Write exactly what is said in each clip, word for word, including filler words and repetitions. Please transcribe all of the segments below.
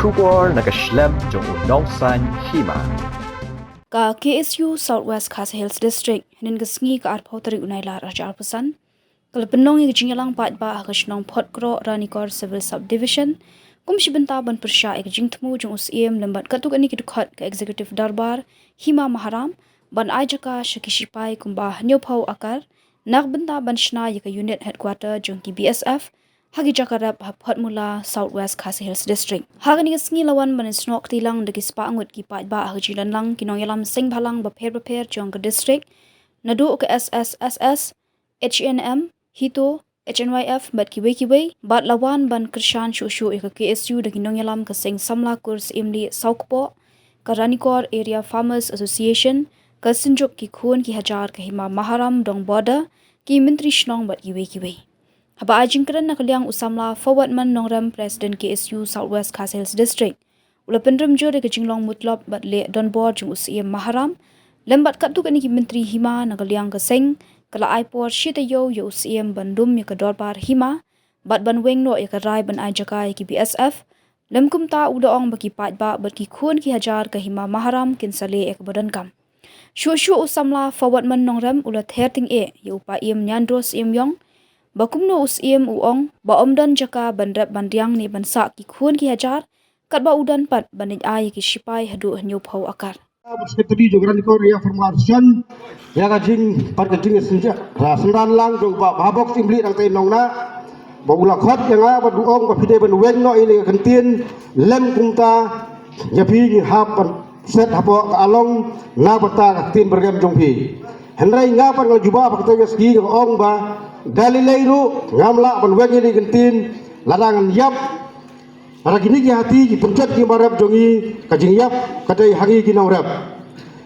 Khubor na ka shlem jong u nongsaiñ hima. Ka K S U South West Khasi Hills District, hynnin ka sngi ka arphew tarik u Nailar arhajar arphew san, ka la pynlong ïa ka jingïalang paidbah ha ka shnong Photkroh, Ranikor Civil Subdivision, kum shi bynta ban pyrshah ïa ka jingthmu jong u Syiem lem bad katto katne ki dkhot ka Executive Dorbar Hima Maharam ban ai jaka sha ki shipai kumba hynñiewphew akar na ka bynta ban shna ïa ka unit headquarter jong ki B S F ha ki jaka rep ha Photmula, South West Khasi Hills District. Ha kane ka sngi la wan ban ïasnoh kti lang da ki spah ngut ki paidbah ha ka jingdon lang ki nongïalam seng bhalang bapher bapher jong ka district, naduh ka S S S S, H A N M, HITO, H N Y F bad kiwei kiwei, bad la wan ban kyrshan shuh shuh ïa ka K S U da ki nongïalam ka seng samla kur Syiemlieh Sawkpoh, ka Ranikor Area Farmers Association, ka Synjuk ki khun ki hajar ka Hima Maharam Dong Border, ki myntri shnong bad kiwei kiwei. Haba ai jingkren na ka liang u samla Forwardman Nongrem, President K S U South West Khasi Hills District, u la pynrem jur ïa ka jinglong mutlop bad leh donbor jong u Syiem Maharam lem bad katto katne ki myntri hima na ka liang ka seng, ka la ai por shi taïew ïa u Syiem ban lum ïa ka dorbar hima bad ban weng noh ïa ka rai ban ai jaka ïa ki B S F. Lem kumta u la ong ba ki paidbah bad ki khun ki hajar ka Hima Maharam kin sa leh ïa kaba donkam. Shuh shuh u samla Forwardman Nongrem u la ther tyngeh ïa u Paiem Niandro Syiemiong ba kumno u Syiem u ong ba ym don jaka ban rep ban riang ne ban sah ki khun ki hajar, katba u don pat ban leit ai ïa ki shipai haduh hynñiewphew akar. Secretary jong Ranikor Area Farmers Association, ïa ka jing, pat ka jingsynja, ra synran lang jong Bah Bhabok Syiemlieh Rangtei Nongnah, ba u la khot ïa nga bad u ong ba phi dei ban weng noh ïa ka ktien, lem kumta ïa phi ngi hap ban set hapoh ka along na bynta ka ktien byrngem jong phi. Hynrei nga pat nga la jubab ha katei ka sngi, nga ong ba da lei lei ruh ngam lah ban weng ïa ka ktien lada ngan ïap. Lada kine ki hati ki pynjot ki marep jong ngi, ka jingïap ka dei ha ngi ki nongrep.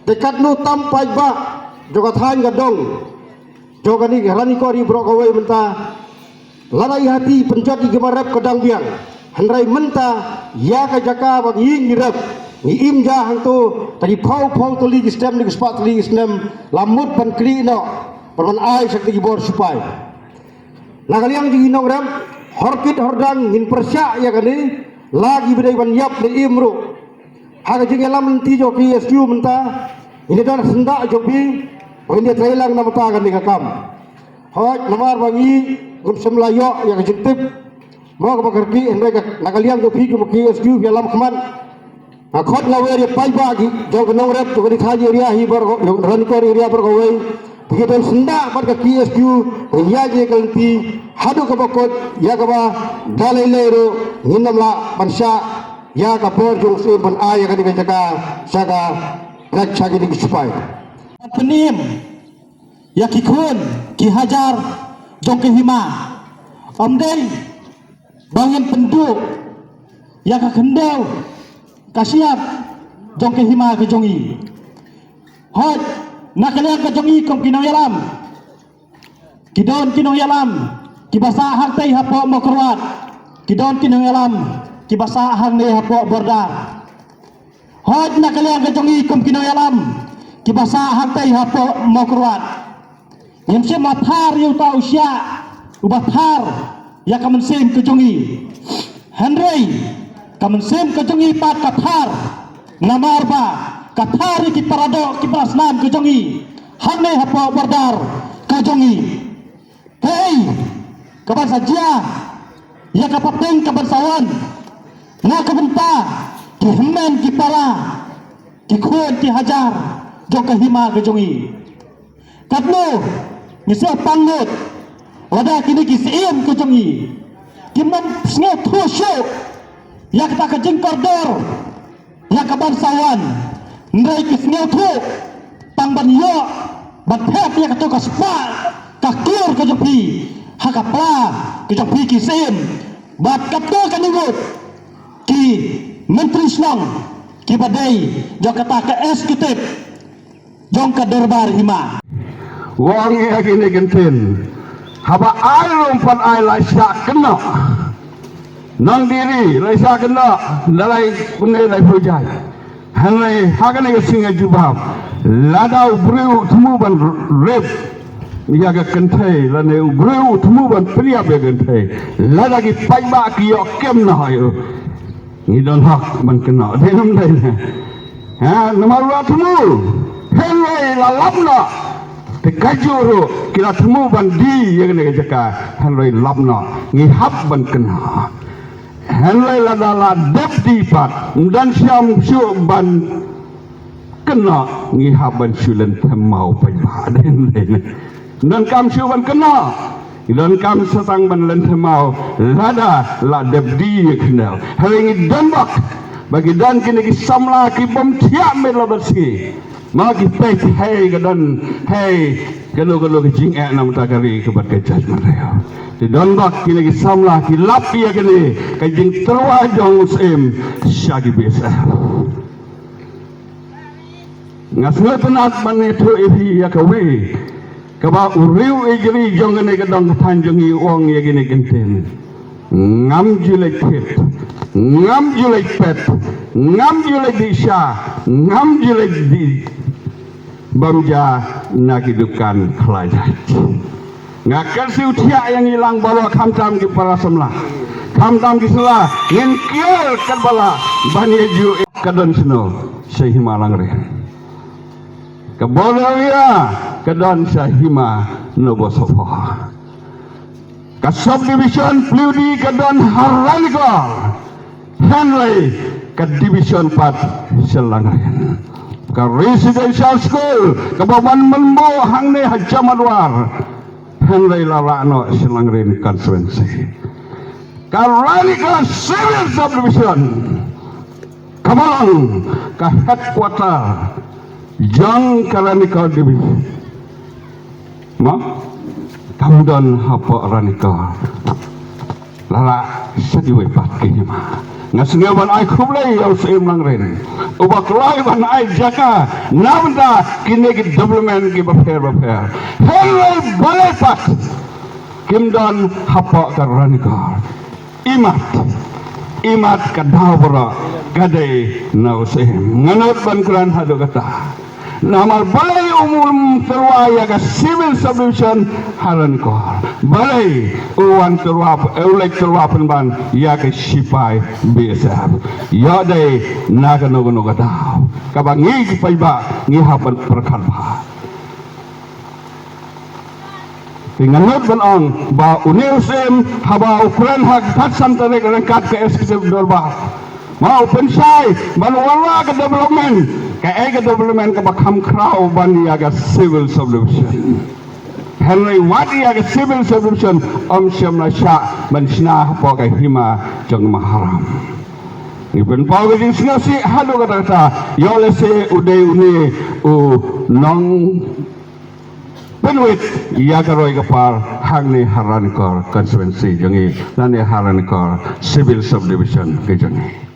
Te katno tam paidbah jong ka thaiñ ka dong jong kane ka Ranikor ri baroh kawei mynta. Lada ki hati pynjot ki marep ka dang biang. Hynrei mynta ïa ka jaka ba ngi ngi rep, ngi im ja hangto da ki phew phew tylli ki snem ne ki spah tylli ki snem, la mut ban kli noh ban wan ai sha ki bor sipai. Na ka liang jong ki nongrep, hor kit hor dang ngin pyrshah ïa kane, la kiba dei ban ïap ne im ruh. Ha ka jingïalam lynti jong ka K S U mynta, ngin ïa don syndah jong phi, ngin ïa trei lang na bynta kane ka kam. Hooid, namar ba ngi ngim shym la ïoh ïa ka jingtip mo kaba kyrkieh, hynrei ka, na ka liang jong phi kum ka K S U phi ïalam khmat. Nga khot nga wer ïa paidbah ki jong ka nongrep jong kane ka thaiñ area hi baroh, jong Ranikor area baroh kawei. Phi ki don syndah bad ka K S U, ngin ïaid ïa ka lynti haduh kaba kut, ïa kaba da lei lei ruh ngin ym lah ban shah ïa ka bor jong u Syiem ban ai ïa kane ka jaka sha ka, sha kine ki sipai. Pynim ïa ki khun ki hajar jong ka hima. Ym dei ba ngin pynduh ïa ka khyndew ka shyiap jong ka hima ka jong ngi. Hooid, na ka liang ka jong ngi kum ki nongïalam, ki don ki nongïalam kiba sah hangtei hapoh Mawkyrwat, ki don ki nongïalam kiba sah hangne hapoh border. Hooid, na ka liang ka jong ngi kum ki nongïalam kiba sah hangtei hapoh Mawkyrwat, ngim shym la phar ïa uta u shiah uba phar ïa ka mynsiem ka jong ngi. Hynrei ka mynsiem ka jong ngi pat ka phar, namar ba ka phar ïa ki paradoh ki parasnam ka jong ngi hangne hapoh border ka jong ngi. Kaei kaban sa jia ïa ka pateng kaban sa wan na ka bynta ki hynmen ki para, ki khun ki hajar jong ka hima ka jong ngi? Katno ngi sngewpang ngut lada kine ki syiem ka jong ngi kim sngewthuh shuh ïa kata ka jingkordor ïa kaban sa wan, hynrei ki sngewthuh tang ban ïoh ban thep ïa kato ka spah ka kur ka jong phi ha ka pla ka jong phi ki syiem. Bad kato kane ngut ki myntri shnong kiba dei jong kata ka executive jong ka dorbar hima. Wang ïa kine ki ktien. Haba ai ruh pan ai lai shah kynnoh. Nang diri lai shah kynnoh, la lai kumne lai pujai. Hynrei ha kane ka sngi nga jubab, lada u briew u thmu ban rep ïa ka kynthei, lane u briew u thmu ban pynïap ïa ka kynthei, lada ki paidbah ki ïoh kem na hai u. Ngi don hok ban kynnoh, dei ne ym dei ne? Ha, namar la thmu. Hynrei la lap noh. Te kajuh ruh ki la thmu ban die ïa kane ka jaka. Hynrei lap noh. Ngi hap ban kynnoh. Hynrei lada la dep die pat, ym don shiom shuh ban kynnoh, ngi hap ban shu lynthem maw paidbah, dei ne ym dei ne? Ym donkam shuh ban kynnoh. Ngi donkam sa tang ban lynthem maw lada la dep die ïa ka khyndew. Hynrei ngi don bok ba ki don kine ki samla ki bym thiah miet la bad sngi. Ma ki peit, hei ka don, hei kano kano ka jingeh na ka bynta ka ri ka bad ka jaitbynriew. Te don bok kine ki samla ki lap ïa kane ka jingtyrwa jong u Syiem sha ki B S F. Nga sngewtynnat ban ïathuh ïa phi ïa kawei kaba u riew ijri jong kane ka dong ka thaiñ jong ngi u ong ïa kine ki ktien. Ngam ju leit thied, ngam ju leit pet, ngam ju leit dih sha, ngam ju leit dih bam ja na ki dukan khlajait. Nga kyrsiew thiah ïa ngi lang baroh, khamtam ki para samla, khamtam ki samla, ngin kiar katba lah ban ïa ju. Ka don shano? Sha Hima Langrin. Ka border area ka don sha Hima Nobosophor. Ka subdivision Paliudi ka don ha Ranikor. Hynrei ka division pat sha Langrin. Ka residential school kaba wan mynbun hangne ha Jamadwar, hynrei la rah noh sha Langrin constituency. Ka Ranikor civil subdivision kaba long ka headquarter jong ka Ranikor division. Ma, kam don hapoh Ranikor. La rah sha kiwei pat ki hima. Nga sngew ban ai khublei ïa u Syiem Langrin uba kloi ban ai jaka na bynta kine ki development kiba pher ba pher. Hynrei balei pat kim don hapoh ka Ranikor? Imat, imat ka daw baroh ka dei na u Syiem. Nga nud ban kren haduh katta. Namar balei um tyrwa ïa ka civil subdivision ha Ranikor? Balei u wan tyrwa, u leit tyrwa pynban ïa ka shipai B S F? Ïoh dei na kano kano ka daw kaba ngi ki paidbah ngi hap ban pyrkhat bha. Te nga nud ban ong ba une u Syiem haba u kren ha ka khatsan tarik ryngkat ka executive dorbar, ma u pynshai ban wanrah ka development, kaei ka development kaba kham khraw ban ïa ka civil subdivision. Hynrei wat ïa ka civil subdivision um shym la shah ban shna hapoh ka hima jong Maharam. Ngi pynpaw ka jingsngewsih haduh katta katta, ïoh lehse u dei une u nong pynwit ïa ka roi ka par hangne ha Ranikor constituency jong ngi, lane ha Ranikor civil subdivision ka jong ngi.